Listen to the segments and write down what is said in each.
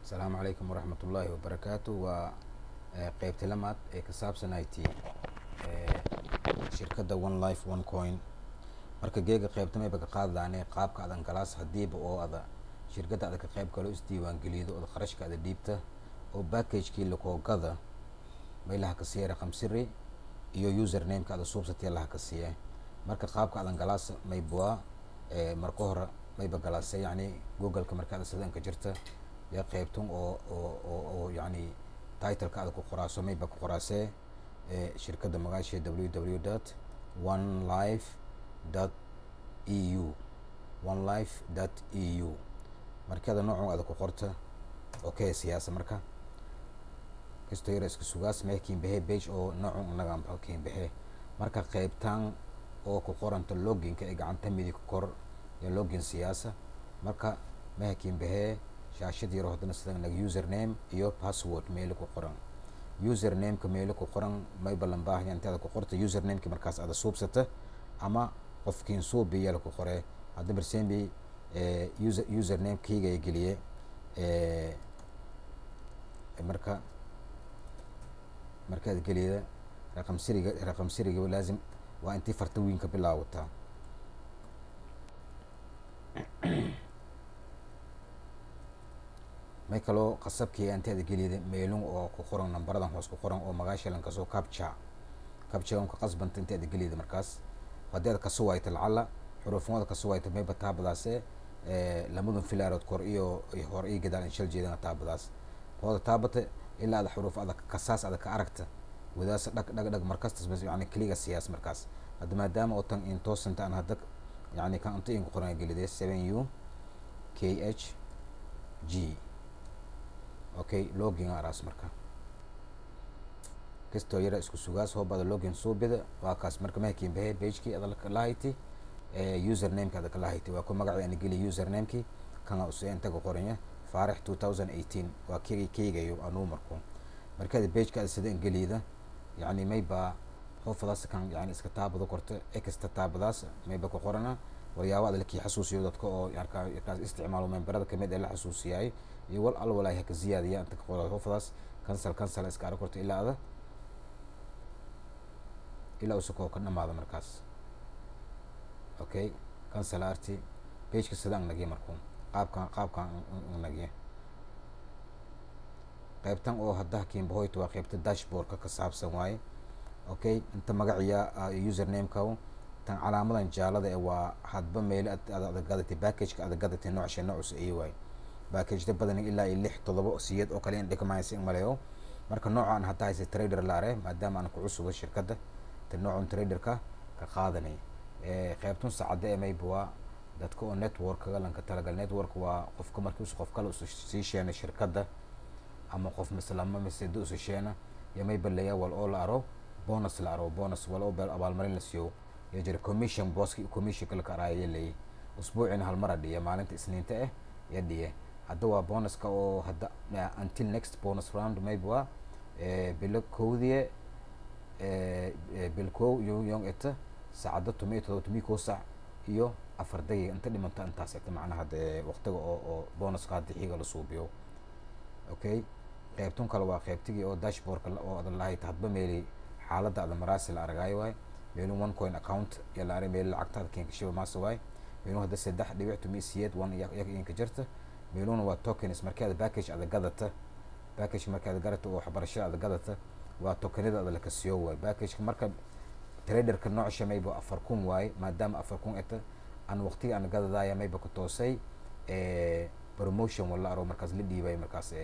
Asalaamu calaykum waraxmat ullaahi wabarakaatu. Waa qeybta lamaad ee ka saabsan IT shirkadda One Life One Coin. Marka geega qeybta mayba ka qaadlaane qaabka adan galaas hadiiba oo ada shirkadda ada ka qeyb galo, isdiiwaan gelido, oda qarashka ada dhiibta oo packagekii lakoogada, may laha ka siiya raqam siri iyo usernameka ada suubsatee laha ka siiya. Marka qaabka adan galaas maybua, marka hore mayba galaase, yani Googleka marka ada sidanka jirta ya qeybtun oo yani titleka ada ku qoraaso, mayba ku qoraasee shirkadda magaashe www.onelife.eu, onelife.eu. Markii ada noocun ada ku qorta, okay, siyaasa marka kasto yara iska sugaas mee kiin baxe page oo noocun inaga baxo kiin baxe. Marka qeybtan oo ku qoranta loginka ee gacanta midig kor iyo login siyaasa. Marka meha kiin baxee shaashad yaro haddana sidan nag username iyo password meelo ku qoran. Usernameka meelo ku qoran mayba lan baahanya inta ada ku qorta usernameki markaas ada suubsata ama qofkiin suubiya la ku qoree. Hadda marsembi username keyga ay geliye. Marka markaad geliyada raqam siriga laazim waa intii farta weyn ka bilaawataa. May kaloo qasabkii intaada geliyada meelun oo ku qoran nambaradan hoos ku qoran oo magaasha lankasoo captcha, captcha un ka qasbanta intaada geliyada. Markaas haddii aad kasu wayta, lacala xuruufnimada kasu wayta, mayba taabadaase lamadun filaarood kor iyo hor iyo gadaal in shal jeedana taabadaas hooda taabata ilaa ada xuruuf ada kasaas ada ka aragta wadaasa dhag dhag dhag markastas bas, yani keliga siyaas. Markaas hadda maadaama oo tan in toosanta aan hadda yani kan inta in ku qoran gelide 7UKHG. Okay, login araas. Marka kastoo yara isku sugaas hoobada login suubida, waa kaas. Marka mahakiin bahe pagekii ada lahayti, usernameki ada kalahayti waa ku magacii ana geliya. Usernameki kana use intaga qoranya Faarax 2018, waa keyga, keygayo anuu. Marku markaada pageka ada sida ingeliyda, yani mayba hoofadaas kan yani iska taabado korta exta taabadaas mayba ku qorana waryaabo ada lakii xasuusiyo dadka oo markaas isticmaalo memberada kamid ee la xasuusiyay iyo wal al walaa haka ziyaadiya inta ka qora. Hoofadaas cancel, cancel iska arag korta ilaa ada ilaa usakoo ka dhamaado. Markaas okay, cancel arti. Pageka sida ang nagiya, marku qaabkan ang nagiya. Qaybtan oo hadda kiinbahoyt waa qaybta dashboardka ka saabsan waaye. Okay, inta magaciya usernameka, tan calaamadan jaalada ee waa hadba meelo ad ada gadatay packageka, ada gadatay noocsha noocus ay waaye. Packageda badan ilaa iyo lix todoba siyad oo kale in dhigmaysa in maleeyo. Marka noocan hadda haysa trader laare, maadaama aan ku cusubo shirkadda, ta noocun traderka ka qaadanay. Qaybtun saacada ee mayba waa dadka oo networkaga lanka talagal. Network waa qofka markii qof kale usu sii sheenay shirkadda ama qof mise lama mise da usu sheena iyo mayba leeya wal oo la aro bonus, la aro bonus, wal oo abaalmarin la siiyo iyo jira commission, booski commission kala karaaya leeyay. Usbuucina hal mar a dhiya, maalinta Isniinta eh ya dhiye. Hadda waa bonuska oo hadda until next bonus round mayba waa bilo kowdiye, bil kow yong eta saacada 17, 11 sac iyo 4 daqiiqa inta dhimanta intaas eta, macnaha dee waqtiga oo bonuska hadda xiga la suubiyo. Okay, qaybtun kale waa qaybtigii oo dashboardka oo adan lahayd hadba meeli xaaladda ada maraasi la aragaayo waay. Meelun One Coin account iyo la arag, meeli lacagtaada keenka shiba maasa waay. Meelun hadda 3.18 one yak inka jirta. Meeluna waa tokens markii ada package ada gadata, package markii ada gadata oo waxbarashada ada gadata, waa tokenada ada laka siiyo waay. Packageka marka traderka noocsha mayba 4000 waaye. Maadaama 4000 eta aan waqtiga aan gadadaaya, mayba ku toosay promotion wala aro markaas la dhiibay, markaas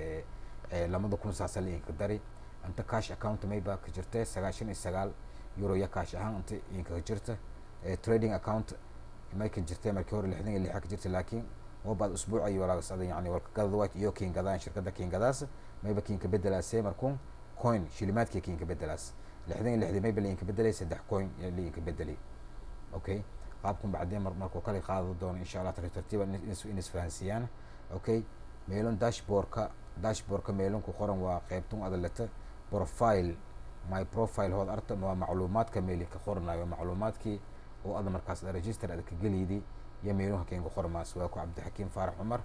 2000 saasa la inka dari. Inta cash account mayba ka jirta €99 ya cash ahaan inta inkaga jirta. Trading account may ka jirtay markii hore 66 ka jirta, laakiin oo baad usbuuca iyo walaagas ada yani walka gadada waat iyo kiin gadaan shirkadda kiin gadaas mayba kiinka bedelaasee markuun coin shilimaadkii kiinka bedelaas. 66dii mayba la inka bedelay saddex coin ya la inka bedelay. Okay, qaabkun bacdeen markuu kala qaado doono insha Allah tartiib tartiiba in isfahansiiyaan. Okay, meelon dashboardka meelon ku qoran waa qaybtun adaleta profile, my profile hood arta, waa macluumaadka meeli ka qoranayo, macluumaadkii oo ada markaas register ada ka geliydi iyo meelun hakeen ku qormaas. Waa ku Cabdixakiim Faarax Cumar,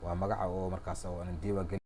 waa magaca oo markaas oo aan diiwaan geli.